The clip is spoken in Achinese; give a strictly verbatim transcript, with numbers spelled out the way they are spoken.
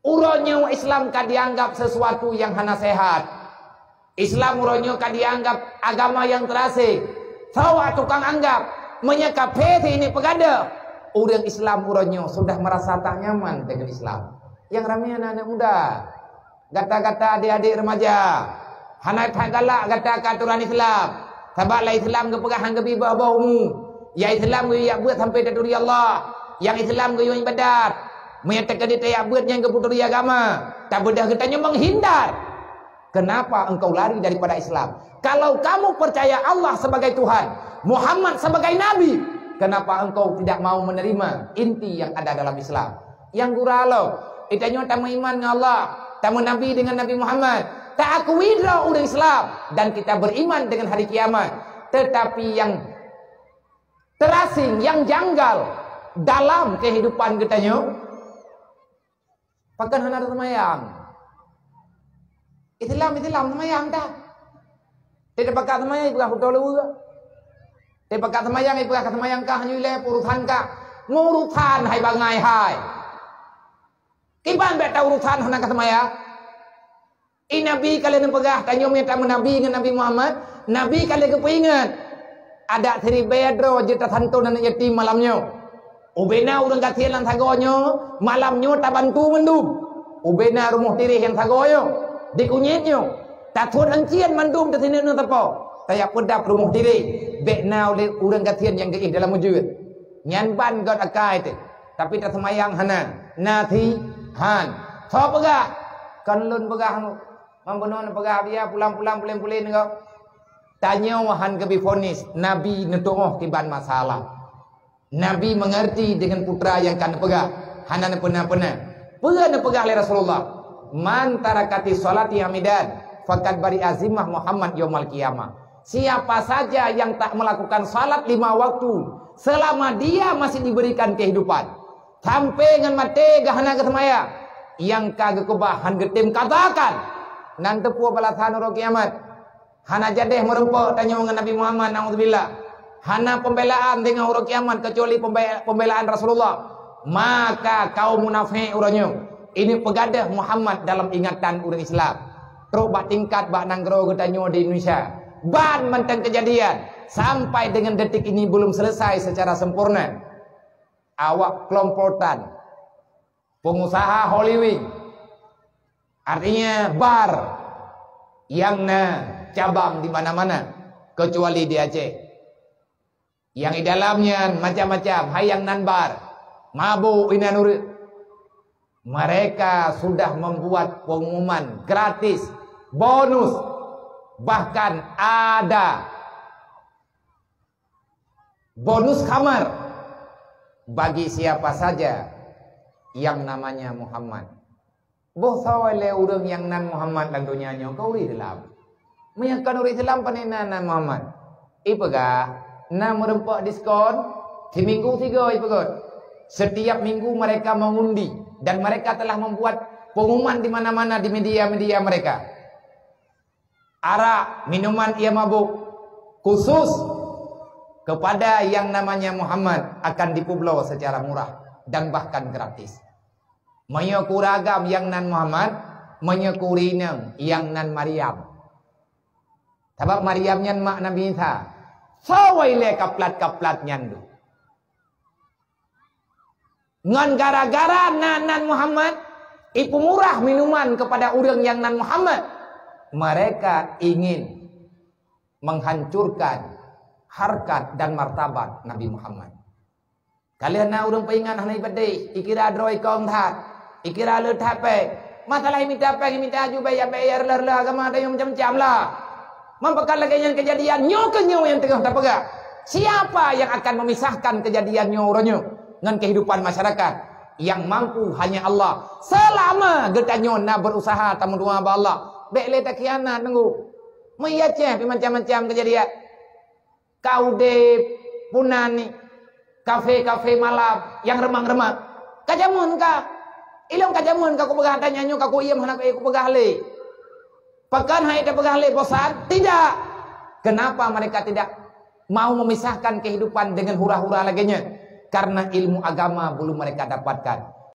Uroe nyoe Islam ka dianggap sesuatu nyang hana sehat. Islam uroe nyoe ka dianggap agama nyang teurasé. Sawa tukang anggap, meunyoe kafé si ini peugadôh, ureuëng Islam uroe nyoe sudah merasa tak nyaman dengan Islam. Nyang ramé aneuk-aneuk muda. Gata-gata adik-adik remaja, hana that galak gata keu atoran Islam. Sabab lam Islam geupeugah han geubi boh-boh umu. Nyang Islam geuyue jak beuet sampai taturi Allah. Nyang Islam geuyue ibadat. Meunyoe teukeudi tajak beuet nyang geuputuri agama, tabeudôh geutanyoe menghindar. Kenapa engkau lari daripada Islam? Kalau kamu percaya Allah sebagai Tuhan, Muhammad sebagai Nabi, kenapa engkau tidak mau menerima inti yang ada dalam Islam? Nyang gura lom, geutanyoe tameuiman ngon Allah, tameunabi dengan Nabi Muhammad, taakui droe ureuëng Islam, dan kita beriman dengan hari kiamat. Tetapi nyang terasing, nyang janggal dalam kehidupan geutanyoe, pakon hana seumayang. Islam, Islam seumayang dah. Tidak pakat seumayang, ipeugah beutôi lewat. Tidak pakat seumayang, ipeugah ka seumayang kah, nyoe ilée urusan kah. Urusan hai bangai hai. Kiban bék ta urusan hana ka seumayang. I Nabi ka lheueh neupeugah, tanyoe meunyoe tameunabi ngon Nabi Muhammad, Nabi ka lheueh geupeuingat. Adak siribée droe jeuet tasanton aneuk yatim malam nyoe. Ubena ureuëng gasien lam sagoe nyoe, malam nyoe tabantu mandum. Ubena rumoh tiréh nyang sagoe nyoe, di kunyét nyoe, tathon euncien mandum teusineuk neu teupô. Tajak peudab rumoh tiréh, bék na ulée ureuëng gasien nyang geuéh dalam ujeuen. Nyan ban göt akai teuh, tapi taseumayang hana. Na thi han. Soe peugah? Kon lôn peugah nyoe. Mam bunoe neupeugah biya pulang-pulang pulen-pulen nyoe. Tanyoe han geubi vonis, Nabi neutuoh kiban masalah. Nabi mengerti dengan putra nyang ka neupeugah, hana neupeuna-peuna. Peue neupeugah lé Rasulullah? "Man tarakati sholati amidan, faqad bari'a zimmah Muhammad yaumal qiyamah." Siapa saja yang tak melakukan salat lima waktu, selama dia masih diberikan kehidupan, sampai ngon maté geuh hana geuseumayang, nyang ka geukeubah han geutem kadakan, nan teupeu balasan uroe kiamat. Hana jadeh meurumpok tanyoe ngon Nabi Muhammad, naudzubillah. Hana pembelaan teungoh uroe kiamat keucuali pembe-, pembelaan Rasulullah. Maka kaum munafék uroe nyoe, ini peugadôh Muhammad dalam ingatan ureuëng Islam. Trok bak tingkat bak nanggroe geutanyoe di Indonesia, ban mantong keujadian sampai dengan detik ini belum selesai secara sempurna. Awak kelompokan pengusaha Holy Wing, artinya bar nyang na cabang di mana-mana, kecuali di Aceh. Nyang di dalam nyan macam-macam, hai nyang nan bar, mabök inan ureuëng. Mereka sudah membuat pengumuman gratis, bonus, bahkan ada bonus khamar bagi siapa saja yang namanya Muhammad. Boh soe lé ureuëng nyang nan Muhammad lam donya nyoe ka ureuëng Islam. Meunyoe kon ureuëng Islam, pane na nan Muhammad? Ipeugah, na meurumpok diskon, siminggu sigoe ipeugah. Setiap minggu mereka mengundi dan mereka telah membuat pengumuman di mana-mana di media-media mereka. Arak, minuman ia mabuk, khusus kepada yang namanya Muhammad akan dipubloe secara murah dan bahkan gratis. Meunyoe keu ureuëng agam nyang nan Muhammad, meunyoe keu ureuëng inong nyang nan Maryam. Sabab Maryam nyan mak Nabi Isa. Soe ilée kaplat-kaplat nyan tu. Ngon gara-gara na nan Muhammad, ipeumurah minuman kepada ureuëng nyang nan Muhammad, mereka ingin menghancurkan harkat dan martabat Nabi Muhammad. Ka lheueh na ureuëng peuingat hana ipeudeh, ikira droe ikong that, ikira le that péng. Masalah imita péng, imita aju, bék ya, bék ya, reuloh-reuloh agama tanyoe macam-macam lah. Meunyoe lagée nyan keujadian, nyoe keuh nyoe nyang teungoh tapeugah. Siapa yang akan memisahkan keujadian nyoe uroe nyoe ngon kehidupan masyarakat? Yang mampu hanya Allah. Selama geutanyoe na berusaha tameudoa bak Allah, bék lé takhianat teungku. Meuiya ceh pih macam-macam keujadian. Ka udeb, punan ni, kafe-kafe malam nyang reumang-reumang. Ka jameun ka. Ilong ka jameun ka kupeugah, tanyoe nyoe ka kuiem hana kupeugah lé. Pakon hai tapeugah lé bosan? Tidak. Kenapa mereka tidak mau memisahkan kehidupan dengan hura-hura lagée nyan? Karena ilmu agama belum mereka dapatkan.